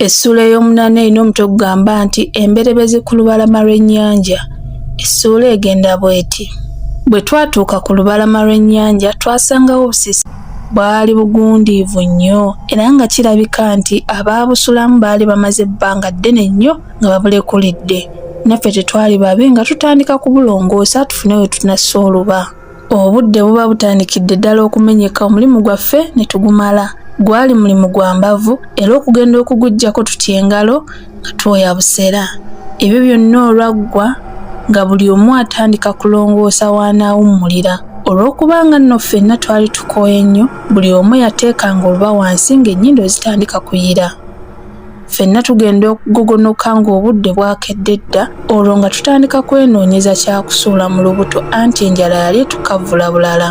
Essuula ey'omunaana erina omutwe ogugamba nti Emberebezi ku lubalama lw'ennyanja. Essuula egenda bw'eti. Bwe twatuuka ku lubalama lw'ennyanja twasangawo obusiisira bwali bugundiivu nnyo era nga kirabika nti abaabusulamu baali bamaze ebbanga ddene nnyo nga babulekulidde. Naffe tetwali babi nga tutandika kubulongoosa tufune we tunassa oluba. Obudde buba butandikidde ddala okumenyeka omulimu gwaffe ne tugumala. Gwali mulimu gwa mbavu era okugenda okuguggyako tutya engalo nga twoya busera. Ebyo byonna olwaggwa nga buli omu atandika kulongoosa w'anaawummulira. Olw'okuba nga nno ffenna twali tukooye nnyo, buli omu yateekanga oluba wansi ng'ennyindo zitandika kuyira. Ffenna tugenda okugogonoka ng'obudde bwakedde dda olwo nga tutandika kwenoonyeza kyakusuula mu lubuto anti enjala yali etukavvula bulala.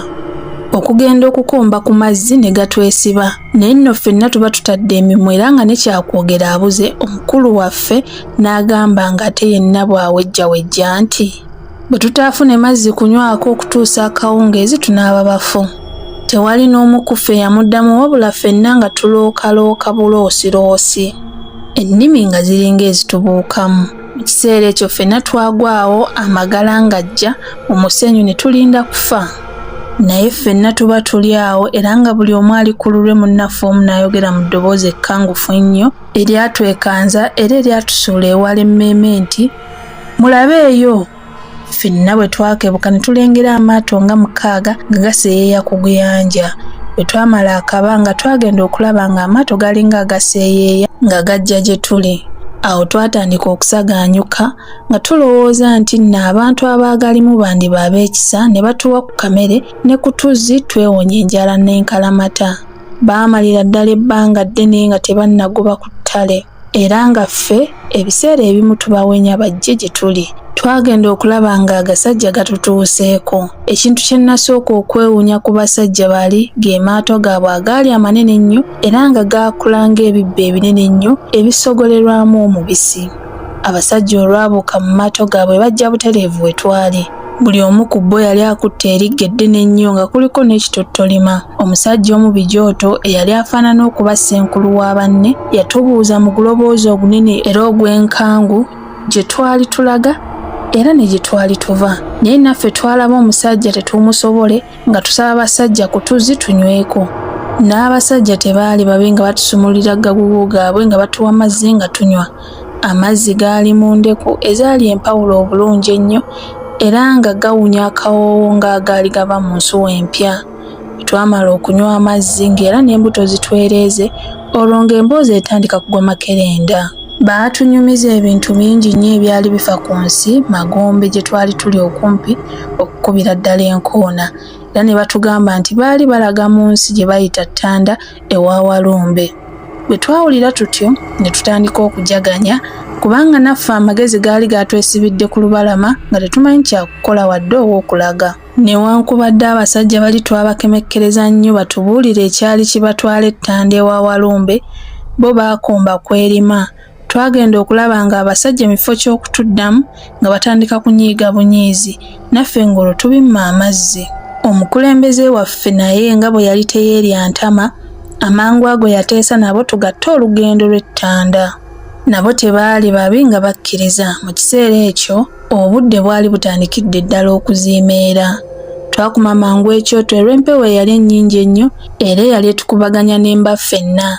Okugenda okukomba ku mazzi ne gatwesiba naye nno ffenna tuba tutadde emimwa era nga ne kyakwogera abuze omukulu waffe n'agamba ng'ate yenna bw'awejjawejja nti Bwe tutaafune mazzi kunywako okutuusa akawungeezi tunaaba bafu. Tewali n'omu ku ffe yamuddamu wabula ffenna nga tulookalooka buloosiroosi. Ennimi nga ziringa ezitubuukamu. Mu kiseera ekyo ffenna twagwawo amagala ng'ajja mu musenyu ne tulinda kufa. Naye ffenna tuba tuli awo era nga buli omu ali ku lulwe munnaffe omu n'ayogera mu ddoboozi ekkangufu ennyo eryatwekanza era eryatusuula ewala emmeeme nti, Mulabeeyo! Ffenna bwe twakebuka ne tulengera amaato nga mukaaga nga gaseeyeeya ku guyanja. Bwe twamala akabanga twagenda okulaba ng'amaato galinga agaseeyeeya nga gajja gye tuli. Awo twatandika okusagaanyuka nga tulowooza nti nno abantu abaagalimu bandiba ab'ekisa ne batuwa ku kamere ne ku tuzzi twewonye enjala n'enkalamata. Baamalira ddala ebbanga ddene nga tebannagoba ku ttale. Era nga ffe ebiseera ebimu tubawenya bajje gye tuli. Twagenda okulaba nga agasajja gatutuuseeko. Ekintu kye nnasooka okwewuunya ku basajja bali ge maato gaabwe agaali amanene ennyo era nga gaakula ng'ebibbo ebinene ennyo ebisogolerwamu omubisi. Abasajja olwabuuka mu maato gaabwe bajja butereevu we twali. Buli omu ku bo yali akutte erigga eddene ennyo nga kuliko n'ekitottolima. Omusajja omu Bijooto eyali afaanana okuba ssenkulu wa banne yatubuuza mu guloboozi ogunene era ogw'enkangu gye twali tulaga era ne gye twali tuva. Naye naffe twalaba omusajja tetuumusobole nga tusaba basajja ku tuzzi tunyweko. N'abasajja tebaali babi nga batusumululira gagugu gaabwe nga batuwa mazzi nga tunywa. Amazzi gaali mu ndeku ezaali empawule obulungi ennyo era nga gawunya akawoowo ng'agaali gava mu nsuwa empya. Bwe twamala okunywa amazzi ng'era n'embuto zitwereeze olwo ng'emboozi etandika kugwa makerenda. Baatunyumiza ebintu bingi nnyo ebyali bifa ku nsi magombe gye twali tuli okumpi okukubira ddala enkoona era ne batugamba nti baali balaga mu nsi gye bayita Ttanda ewa Walumbe. Bwe twawulira tutyo ne tutandika okujaganya kubanga naffe amagezi gaali gatwesibidde ku lubalama nga tetumanyi kyakukola wadde ow'okulaga. Newankubadde abasajja bali twabakemekkereza nnyo batubuulire ekyali kibatwala e Ttanda ewa Walumbe, bo baakomba kwerima. Twagenda okulaba ng'abasajja mu kifo ky'okutuddamu nga batandika kunyiiga bunyiizi, naffe ng'olwo tubimma amazzi. Omukulembeze waffe naye nga bwe yali teyeerya ntama, amangu ago yateesa nabo tugatte olugendo lw'e Ttanda. Nabo tebaali babi nga bakkiriza. Mu kiseera ekyo obudde bwali butandikidde ddala okuziimeera. Twakuma mangu ekyoto olw'empewo eyali ennyingi ennyo era eyali etukubaganya n'emba ffenna.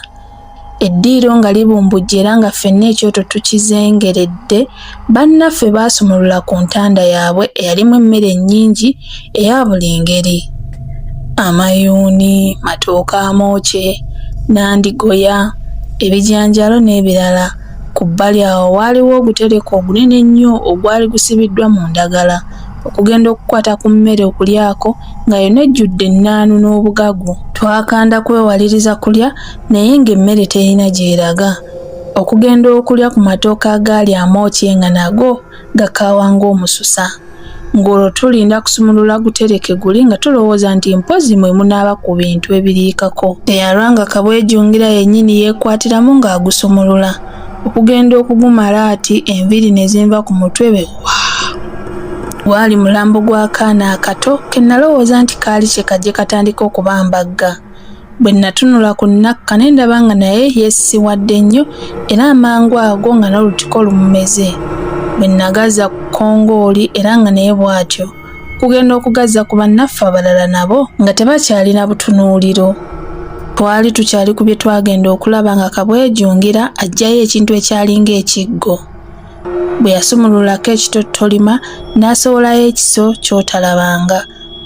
Eddiiro nga libumbujja era nga ffenna ekyoto tukizengeredde, bannaffe baasumulula ku ntanda yaabwe eyalimu emmere ennyingi eya buli ngeri. Amayuuni, matooke amookye, nandigoya, ebijanjaalo n'ebirala. Ku bbali awo waaliwo ogutereko ogunene ennyo ogwali gusibiddwa mu ndagala. Okugenda okukwata ku mmere okulyako nga yonna ejjudde ennaanu n'obugagu. Twakanda kwewaliriza kulya naye ng'emmere terina gy'eraga. Okugenda okulya ku matooke agaali amookye nga nago gakaawa ng'omususa. Ng'olwo tulinda kusumulula gutereke guli nga tulowooza nti mpozzi mwe munaaba ku bintu ebiriikako. Teyalwa nga Kabwejungira yennyini yeekwatiramu ng'agusumulula. Okugenda okugumala ati enviiri ne zinva ku mutwe be waa! Gwali mulambo gw'akaana akato ke nalowooza nti kaali kye kajje katandika okubambagga. Bwe natunula ku Nakka ne ndaba nga naye yeesisiwadde nnyo era amangu ago nga n'olutiko lumumeze. Bwe nagaza ku Kkongooli era nga naye bw'atyo. Okugenda okugazza ku bannaffe abalala nabo nga tebakyalina butunuuliro. Twali tukyali ku bye twagenda okulaba nga Kabwejungira aggyayo ekintu ekyalinga ekiggo. Bwe yasumululako ekitottolima n'asowolayo ekiso ky'otalabanga.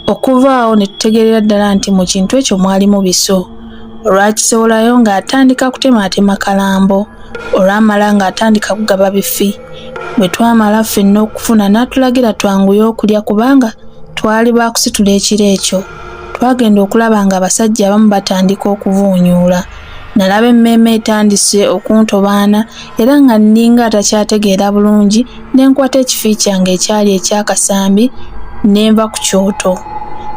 Okuva awo ne tutegeerera ddala nti mu kintu ekyo mwalimu biso. Olwakisowolayo ng'atandika kutemaatema kalambo. Olwamala ng'atandika kugaba bifi. Bwe twamala ffenna okufuna n'atulagira twanguye okulya kubanga twali baakusitula ekiro ekyo. Twagenda okulaba ng'abasajja abamu batandika okuvuunyuula. Nalaba emmeeme etandise okuntobaana era nga nninga atakyategeera bulungi ne nkwata ekifi kyange ekyali eky'akasambi ne nva ku kyoto.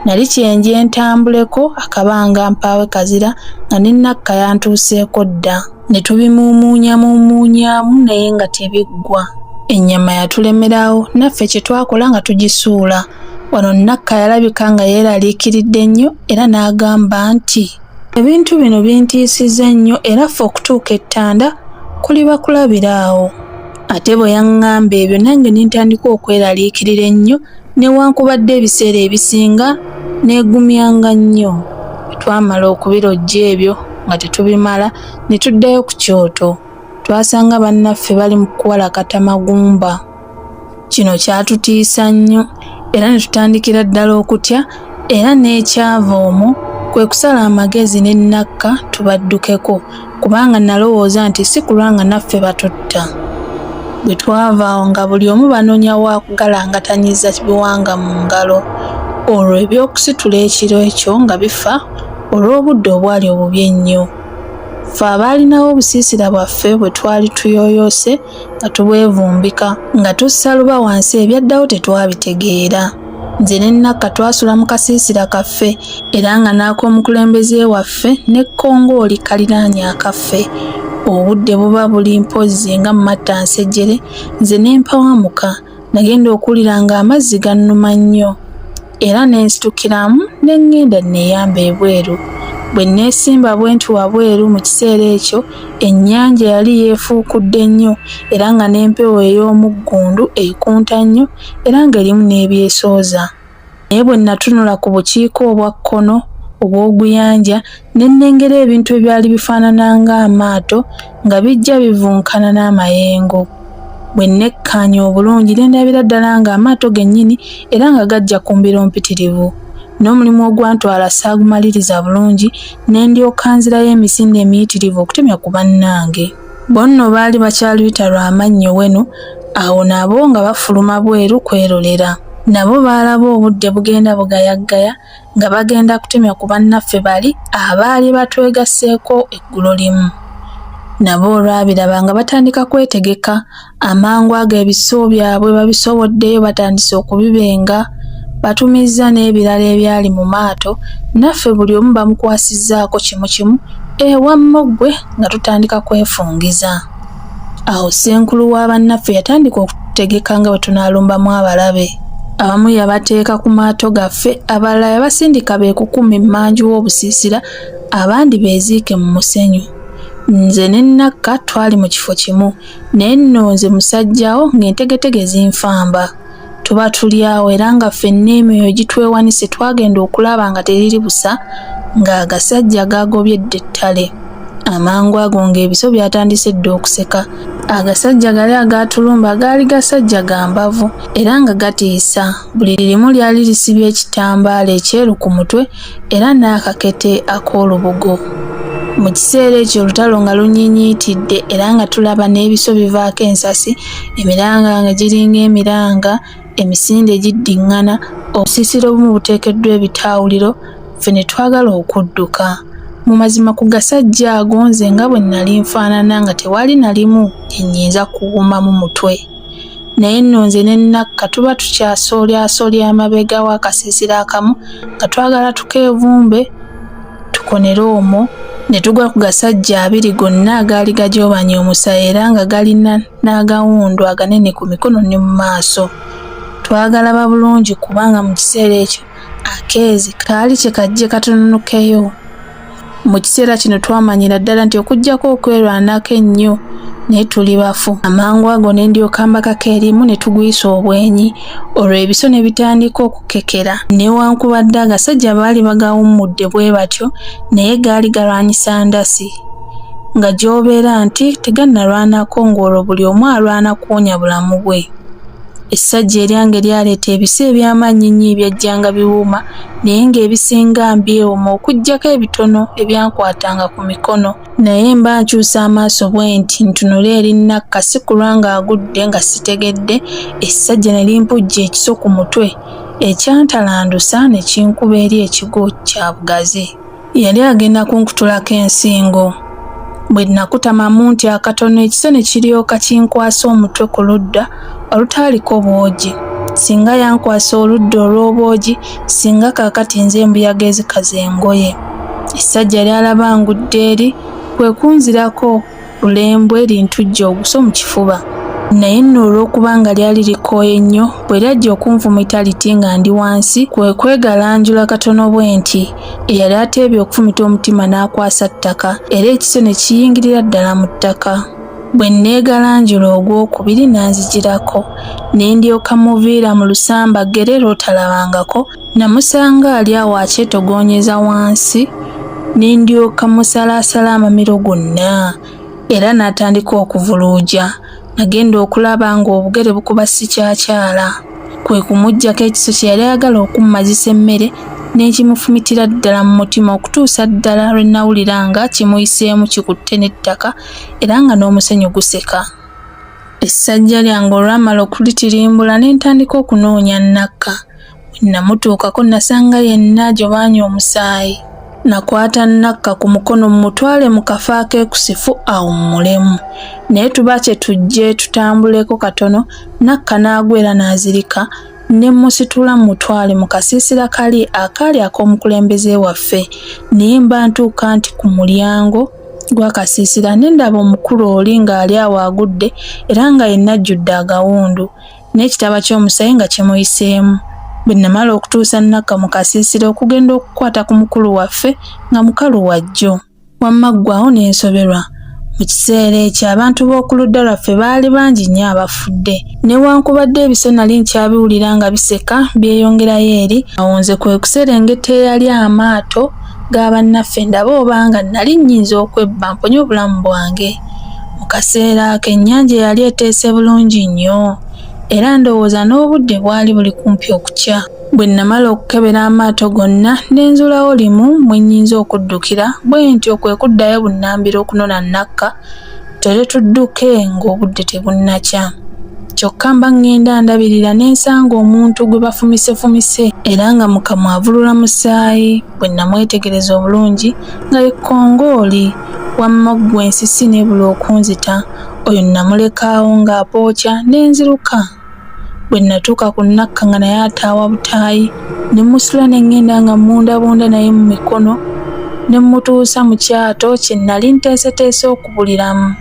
Nali kyenje ntambuleko akabanga mpaawe kazira nga ne Nakka yantuuseeko dda. Ne tubimuumuunyamuumuunyaamu naye nga tebiggwa. Ennyama yatulemerawo naffe kye twakola nga tugisuula. Wano Nakka yalabika nga yeeraliikiridde nnyo era n'agamba nti. Ebintu bino bintiisizza nnyo era ffe okutuuka e Ttanda kuliba kulabira awo. Ate bwe yaŋŋamba ebyo nange ne ntandika okweraliikirira ennyo newankubadde ebiseera ebisinga neegumyanga nnyo. Bwe twamala okubirojja ebyo nga tetubimala ne tuddayo ku kyoto. Twasanga bannaffe bali mu kuwalakata magumba. Kino kyatutiisa nnyo era ne tutandikira ddala okutya era n'ekyava omwo kwe kusala amagezi ne Nakka tubaddukeko kubanga nalowooza nti si kulwa nga naffe batutta. Bwe twava awo nga buli omu banoonya wa kugalangatanyiza biwanga mu ngalo olwo eby'okusitula ekiro ekyo nga bifa olw'obudde obwali obubi ennyo. Ffe abaalinawo obusiisira bwaffe bwe twali tuyooyoose nga tubwevumbika nga tussa luba wansi ebyaddawo tetwabitegeera. Nze ne Nakka twasula mu kasiisira kaffe era nga n'ak'omukulembeze waffe ne Kkongooli kaliraanye akaffe. Obudde buba buli mpozzi nga Matta Nsejjere nze ne mpawamuka. Nagenda okuwulira ng'amazzi gannuma nnyo era ne nsitukiramu ne ŋŋenda nneeyambe ebweru. Bwe nneesimba bwe nti wabweru mu kiseera ekyo ennyanja yali yeefuukudde nnyo era nga n'empewo ey'omuggundu ekunta nnyo era ng'erimu n'ebyesooza. Naye bwe natunula ku bukiika obwa kkono obw'oguyanja ne nnengera ebintu ebyali bifaanana ng'amaato nga bijja bivunkana n'amayengo. Bwe nnekkaanya obulungi ne ndabira ddala ng'amaato gennyini era nga gajja ku mbiro mpitirivu. N'omulimu ogwantwala saagumaliriza bulungi ne ndyoka nzirayo emisinde emiyitirivu okutemya ku bannange. Bo nno baali bakyaluyita lwa mannyo wenu awo nabo nga bafuluma bweru kwerolera. Nabo baalaba obudde bugenda bugayaggaya nga bagenda kutemya ku bannaffe bali abaali batwegasseeko eggulo limu. Nabo olwabiraba nga batandika kwetegeka, amangu ago ebiso byabwe babisowoddeyo batandise okubibenga, batumizza n'ebirala ebyali mu maato, naffe buli omu bamukwasizzaako kimu kimu, ewamma ggwe nga tutandika kwefungiza. Awo ssenkulu wa bannaffe yatandika okutegeka nga bwe tunaalumbamu abalabe. Abamu yabateeka ku maato gaffe, abalala yabasindika beekukume emmanju w'obusiisira, abandi beeziike mu musenyu. Nze ne Nakka twali mu kifo kimu, naye nno nze musajjawo ng'entegetege zinfamba. Tuba tuli awo era nga ffenna emyoyo gitwewanise twagenda okulaba nga teriri busa ng'agasajja gaagobye dda ettale. Amangu ago ng'ebiso byatandise dda okuseka. Agasajja gali agaatulumba gaali gasajja ga mbavu era nga gatiisa. Buli limu lyali lisibye ekitambaala ekyeru ku mutwe era n'akakete ak'olubugo. Mu kiseera ekyo olutalo nga lunyiinyiitidde era nga tulaba n'ebiso bivaako ensasi, emiranga nga giringa emiranga, emisinde giddiŋŋana, obusiisira obumu buteekeddwa ebitaawuliro, ffe ne twagala okudduka. Mu mazima ku gasajja ago nze nga bwe nnali nfaanana nga tewali na limu lye nnyinza kuwumamu mutwe. Naye nno nze ne Nakka tuba tukyasoolyasoolya emabega w'akasiisira akamu nga twagala tukeevumbe tukonere omwo ne tugwa ku gasajja abiri gonna agaali gajoobanye omusaayi era nga galina n'agawundu aganene ku mikono ne mu maaso. Twagalaba bulungi kubanga mu kiseera ekyo akeezi kaali kye kajje katununukeyo. Mu kiseera kino twamanyira ddala nti okuggyako okwerwanako ennyo naye tuli bafu. Amangu ago ne ndyoka mbakako erimu ne tugwisa obwenyi, olwo ebiso ne bitandika okukekera. Newankubadde agasajja baali bagawummudde bwe batyo, naye gaali galwanyisa ndasi nga gy'obeera nti tegannalwanako ng'olwo buli omu alwana kuwonya bulamu bwe. Essajja eryange lyaleeta ebiso eby'amaanyi ennyo ebyajjanga biwuuma naye ng'ebisinga mbyewoma okuggyako ebitono ebyankwatanga ku mikono. Naye mba nkyusa amaaso bwenti ntunule eri Nakka si kulwa ng'agudde nga sitegedde, essajja ne limpujja ekiso ku mutwe ekyantalandusa ne kinkuba eri ekigwo kya bugazi. Yali agenda kunkutulako ensingo. Bwe nnakutamamu nti akatono ekiso ne kiryoka kinkwasa omutwe ku ludda olutaaliko bwogi. Singa yankwasa oludda olw'obwogi, singa kaakati nze embuyaga ezikaza engoye. Essajja lyalaba ngudde eri, kwe kunzirako lulembwe lintujja oguso mu kifuba. Naye nno olw'okuba nga lyali likooye nnyo, bwe lyajja okunfumita liti nga ndi wansi, kwe kwegalanjula katono bwenti. Eyali ateebye okufumita omutima n'akwasa ttaka, era ekiso ne kiyingirira ddala mu ttaka. Bwe nneegalanjula ogw'okubiri n'anzijirako, ne ndyoka mmuviira mu lusambaggere lw'otalabangako. Namusanga ali awo akyetogoonyeza wansi ne ndyoka musalaasala amamiro gonna era n'atandika okuvuluuja. Nagenda okulaba ng'obugere bukuba sikyakyala. Kwe kumuggyako ekiso kye yali ayagala okummazisa emmere ne nkimufumitira ddala mu mutima okutuusa ddala lwe nawulira nga kimuyiseemu kikutte n'ettaka era nga n'omusenyu guseka. Essajja lyange olwamala okulitirimbula ne ntandika okunoonya Nakka. Bwe namutuukako nasanga yenna ajobaanye omusaayi. Nakwata Nakka ku mukono mmutwale mu kafo akeekusifu awummulemu. Naye tuba kye tujje tutambuleko katono, Nakka n'agwa era n'azirika ne mmusitula mmutwale mu kasiisira kali akaali ak'omukulembeze waffe. Naye mba ntuuka nti ku mulyango gw'akasiisira ne ndaba omukulu oli ng'ali awo agudde era nga yenna ajjudde agawundu. n'ekitaba ky'omusaayi nga kimuyiseemu. Bwe namala okutuusa Nakka mu kasiisira okugenda okukwata ku mukulu waffe nga mukalu wa jjo. Wamma ggwe awo ne nsoberwa. Mu kiseera ekyo abantu b'oku ludda lwaffe baali bangi nnyo abafudde. Newankubadde ebiso nali nkyabiwulira nga biseka byeyongerayo eri, awo nze kwe kuserengeta eyali amaato ga bannaffe ndabe obanga nnali nnyinza okwebba mponye obulamu bwange. Mu kaseera ako ennyanja yali eteese bulungi nnyo era ndowooza n'obudde bwali buli kumpi okukya. Bwe nnamala okukebera amaato gonna ne nzuulawo limu mwe nnyinza okuddukira, bwe ntyo kwe kuddayo bunnambiro okunona Nakka tole tudduke ng'obudde tebunnakya. Kyokka mba ŋŋenda ndabirira ne nsanga omuntu gwe bafumisefumise era nga mu kamwa avulula musaayi. Bwe nnamwetegereza obulungi nga ye Kkongooli. Wamma ggwe ensisi n'ebula okunzita. Oyo nnamuleka awo ng'apookya ne nziruka. Bwe nnatuuka ku Nakka nga naye ataawa butaayi, ne mmusitula ne ŋŋenda nga mmundabunda naye mu mikono ne mmutuusa mu kyato kye nnali nteeseteese okubuliramu.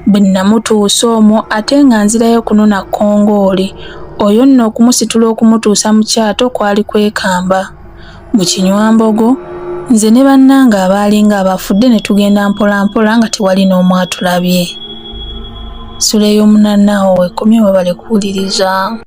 Bwe nnamutuusa omwo ate nga nzirayo kunona Kkongooli. Oyo nno okumusitula okumutuusa mu kyato kwali kwekamba. Mu kinywambogo, nze ne bannange abaalinga abafudde ne tugenda mpolampola nga tewali n'omu atulabye. Ssula ey'omunaana awo wekomye webale kuwuliriza.